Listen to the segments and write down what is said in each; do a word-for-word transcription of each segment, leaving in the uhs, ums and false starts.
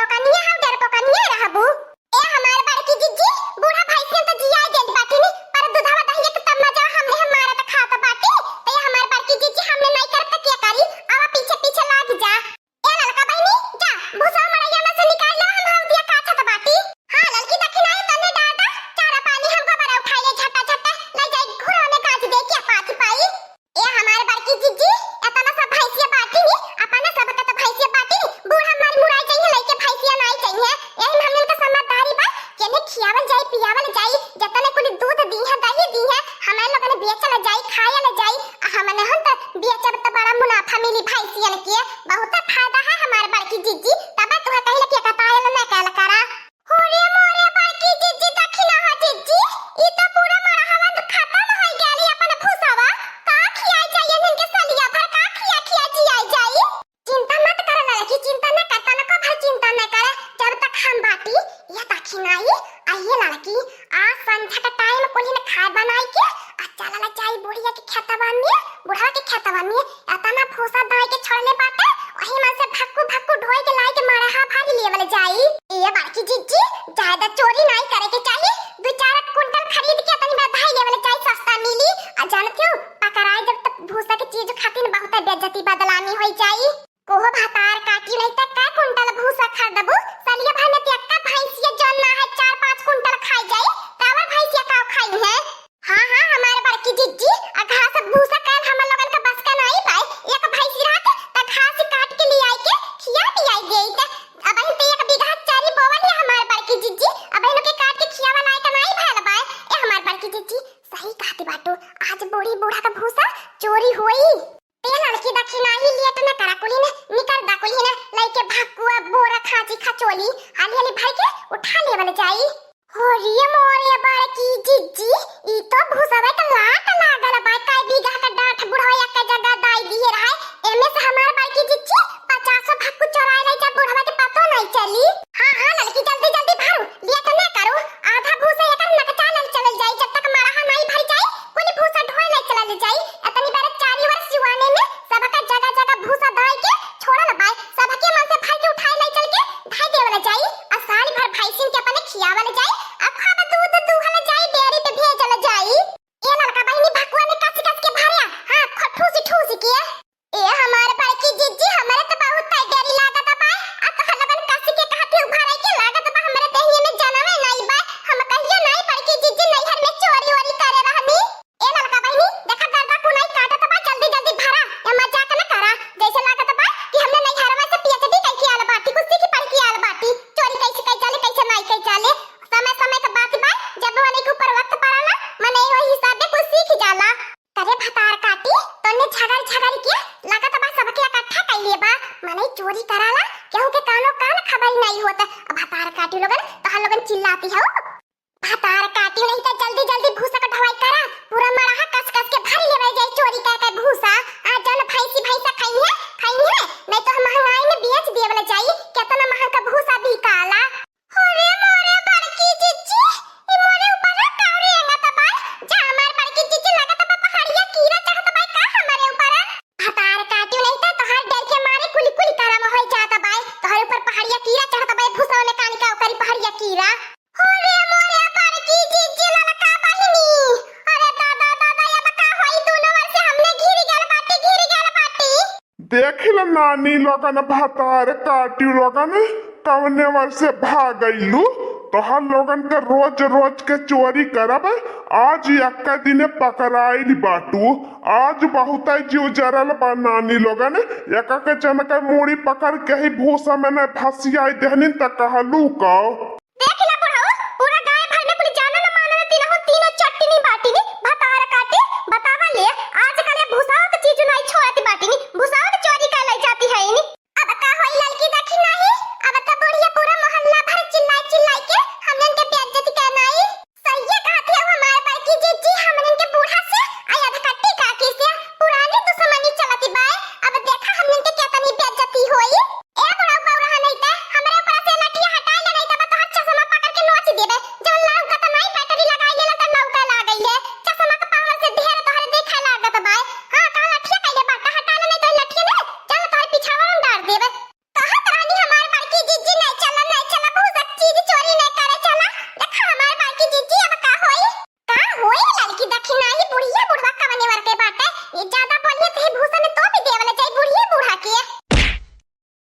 पकनिया हम डर पकनिया रहबू। ए हमार बड़की जिज्जी, बूढ़ा भैंसियन त जिया देत बाटी नी, पर दूधवा दहिया के तब मजा हमने हम मारत खात बाटी। त ए हमार बड़की जिज्जी, हमने नहीं करब त के करी? आवा पीछे पीछे लाग जा। ए ललका बहिनी, जा भूसा मड़ैया में से निकाल ला, हम हौदिया काछत बाटी। हाँ ललकी दखिनाई, तने डाल दा, चारा पानी हम गोबर उठाई ले झट्टा झट्टा, ले जाई घुरा में गाज दे के पाथी पाई। ए हमार बड़की जिज्जी, एतना सब भैंसिया बाटी नी, अपना सब के त भैंसिया बाटी नी, बूढ़ा मर मुराई जइहे लइके भैंसिया नाई जइहे। एही में हमन के समझदारी बा, केने खियावल जाई, पियावल जाई, जतने कुली दूध दीहे, दही दीहे, हमरे लोगन बेचल जाई, खायल जाई, आ हमने हम त बेचब त बड़ा मुनाफा मिली भैंसियन के, बहुत फायदा है हमार बड़की जिज्जी, तबे तुहे कहिला कि कतायल न कल करा। हो रे मोरे बड़की जिज्जी, दखिना हो जिज्जी, ई तो पूरा मड़हवन खतम होइ गइल, अपन भूसवा का खियाई जाई, इनके सलिया भर का खिया खिया जियाई जाई। चिंता मत कर लड़की, चिंता न कर, तनको भर चिंता न कर, जब तक हम बाटी, ये दखिनाई, आ ये लड़की, आज संझा का टाइम कुल्हिन खाए बनाई के, आ चलल जाई बुढ़िया के खेतवा में, बुढ़वा के खेतवा में, एतना भूसा दाई के छोड़ले बाटे, वही में से भक्कू भक्कू ढोई के लाई के मड़हा भरी लेवल जाई। ए बड़की जिज्जी, ज्यादा चोरी नाई करे के चाही, दू चार कुंटल खरीद के तनी बधाई लेवल जाई, सस्ता मिली। आ जानत हो, पकड़ाई जब तक भूसा के चीज खातिर बहुत बेइज्जती बदनामी होई जाई। कोहो भतार काटी नहीं त कै कुंटल भूसा खरीदबू, सलिया भर में त एक्का भैंसिया जौन ना है चार पाँच कुंटल खाई जाई, त और भैंसिया का खाई है? हाँ, हाँ, हमार बड़की जिज्जी, आ घास भूसा कल हमर लोगन का बस का नाई बाय। एक भैंसी रहत, त घास काट के लियाई के खिया पियाई देइत। अबहिन त एक बीघा चरी बोवल है हमार बड़की जिज्जी, अबहिन ओके काट के खियावा लायक नाई भयल बाय। ए हमार बड़की जिज्जी, सही कहती बाटू, आज बूढ़ी बूढ़ा का भूसा चोरी होई। ते लड़की दखिनाही लेट न करा कुली न, निकर दा कुली न, लइके भकुआ, बोरा, खांची, खचोली, हाली हाली भर के उठा लेवल जाई। हो रे मोरे बड़की जिज्जी, ई तो भूसवे के लाट लागल बा, कई बीघा के डांठ बुढ़वा एक जगह दाई दिए रहे, एमे से हमार बड़की जिज्जी पचासो भक्कू चोराए ले जा, बुढ़वा के पतो नहीं चली। हाँ, हाँ, लड़की जल्दी जल्दी भरू, लेट न करू, आधा भूसा एकर नकचा ले चलल जाई, जब तक मड़हा नहीं भर जाई, कुल भूसा ढोए ले चलल जाई। एतनी बार चारी ओर सिवाने में सबका जगह जगह भूसा दाई के छोड़ल बाय, सबके मन से भर के उठाए ले चल के धाई देवल जाई, आ साल भर भैंसिन के अपने खियावल जाई, आ खूब दूध दूहल जाई, डेयरी पे भेजल जाई। ए ललका बहिनी, भकुआ में कस कस के भरिया, हाँ, खो-, ठूसी ठूसी के। ए हमार बड़की जिज्जी, हमरे त बहुत डर लागत बा, आ तोहर लोगन कस के कहत हो भरे के लागत बा, हमरे देहिए में जनवे नहीं बा, हम कहियो नहीं बड़की जिज्जी नैहर में चोरी ओरी करे रहनी। ए ललका बहिनी, देखा गर्दा कुनाई काटत बा, जल्दी जल्दी भरा, ए मजाक न करा, जैसे लागत बा कि हमने नैहरवा से पीएचडी कइके आल बाटी, कुछ सीख पढ़ के आल बाटी, चोरी कैसे कई जाले, कैसे नाई कई जाले, समय समय के बात बा, जब मने के ऊपर वक्त पड़ला, मने वही हिसाब से कुछ सीख जाला। करे भतार काटी, तोने झगड़ झगड़ के लागत बा सबके इकट्ठा कइले बा, मने चोरी कराला, केहू के कानो कान खबर नहीं होत। अब भतार काटी लोगन, तोहर लोगन चिल्लाती हो। भतार काटी नहीं त जल्दी जल्दी भूसा का ढवाई करा, पूरा मड़हा कस कस के भर लेवल जाई चोरी कर के भूसा। आ जन भैंसी भैंसा खाई है, खाई है, नहीं तो हम महंगाई में बेच देवल जाई, केतना महंगा का भूसा बिकाला। अरे मोरे बड़की जिज्जी, ई मोरे ऊपर ना कावरे एंगा त बा, जा हमार बड़की जिज्जी लागत बा पहाड़िया कीड़ा चढ़त बा का हमारे ऊपर। भतार काटी नहीं त तोहार डर के मारे कुली कुली करम होई जात बा, तोहरे ऊपर पहाड़िया कीड़ा चढ़त बा, भूसा में कानी का ओकरी पहाड़िया कीड़ा। अरे मोरे बड़की जिज्जी ललका बहिनी, अरे दादा दादा, अब का होई, दोनों ओर से हमने घिर गल बाटी, घिर गल बाटी। देख ल नानी लोगन, भतार काटी लोगन, कवने ओर से भागैलू? तोहर लोगन के रोज रोज के चोरी करब, आज एक्का दिने पकड़ाइल बाटू। आज बहुते जीव जरल बा नानी लोगन, एका के जन के मूड़ी पकड़ के ही भूसा में न भसियाई देहनिन त कहलू का? देख ला बुढ़ऊ, पूरा गाय भर में कुल जाना न मानन, तीनों तीनों चट्टी नी बाटी नी, भतार काटी, बतावा ले, आजकल ये भूसावत चीज नाई छोड़ती बाटी नी, भूसावत चोरी कर ले जाती है नी। अब का होई ललकी दखिनाही, अब त बुढ़िया पूरा मोहल्ला भर चिल्लाई चिल्लाई के हमनन के बेइज्जती करनाई। सहिए कहत है हमार बड़की जिज्जी, हमनन के बूढ़ा से, आ अधकट्टी काकी से पुरानी दुश्मनी चलती बाय, अब देखा हमनन के केतनी बेइज्जती होई। ए बुढ़ऊ बौरा नहीं त हमरे ऊपर से लठिया हटाई ले, नहीं त बा तोहर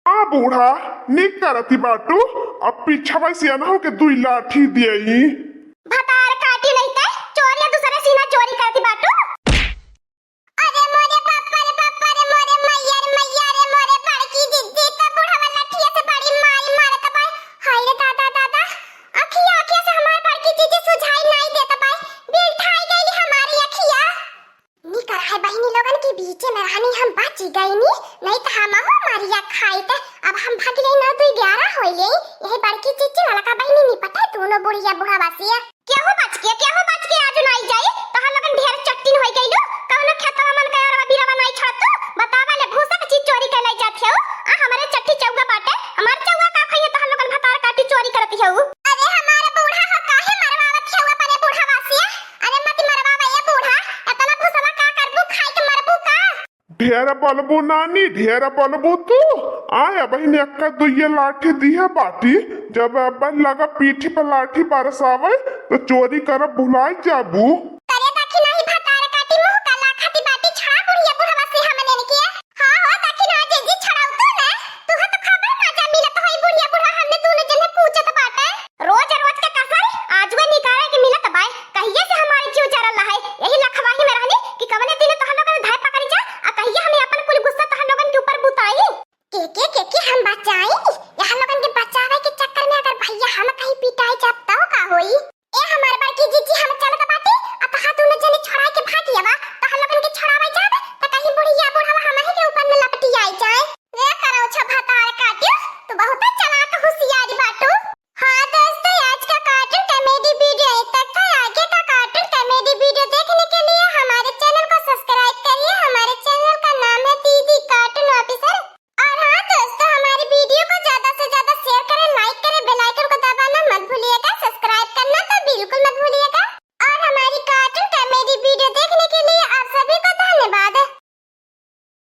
आ बूढ़ा, निक करती बाटू, अब पीछवा से अनहो के दुई लाठी दियई। भतार काटी नहीं ते, चोरिया दूसरे सीना चोरी करती बाटू। अरे मोरे बापा रे बापा रे, मोरे मैया रे मैया रे, मोरे बड़की जिज्जी, तो बुढ़वा लठिया से बड़ी माई मारत बाय। हाय रे दादा दादा, अखिया अखिया से हमार बड़की जिज्जी सुझाई नाई देत बाय, बिलठाई गईली हमारी अखिया। निकर है बहिनी लोगन के बीचे में रहनी हम बची गईनी, नहीं तो हमहू मरिया खाइत। अब हम भाग गई ना, दुई ग्यारह होइले। यही बड़की जिज्जी ललका बहिनी निपटे दोनों बुढ़िया बुढ़वा से। केहू बच के, केहू बच के आज नाई जाई। तोहर लोगन ढेर चट्टिन होई गइलू। कौनो खेतवा मन के अरवा बिरवा नाई छोड़तू। बतावा ले भूसा के चीज चोरी कर लाई जात हो। आ हमरे चट्टी चौगा बाटे, हमार चौगा का खइहे तोहर लोगन भतार काटी चोरी करती हो। अरे हमार बूढ़ा हो, काहे मरवावत हो अपने बूढ़वा से? अरे मत मरवावा ये बूढ़ा, इतना भूसवा का करबू, खाई के मरबू का? ढेर बोलबू नानी, ढेर बोलबू तू। आय, अबहिन एक्का दुइये लाठी दिहे बाटी। जब अब लगा पीठी पर लाठी बरसावे, तो चोरी करब भुलाई जाबू। करे बाकी नाही भतार काटी मुंह काला खाती बाटी, छड़ा बुढ़िया बुढ़वा से हमने के। हाँ हो, ताकि ना जे जी छड़ाऊ तू ना, तू तो खबर ना जा मिलत होई बुढ़िया बुढ़वा हमने दोनों जने पूछत बाटे। रोज रोज के कसर आज वे निकाले के मिलत बाय। कहिए से हमारे जीव जरल रहे, यही लखवाही में रहनी कि कवने दिन तोहन लोगन धाय पकड़ी जा, आ कहिए हमें अपन कुल गुस्सा तोहन लोगन के ऊपर बुताई। के के के के हम बचाई,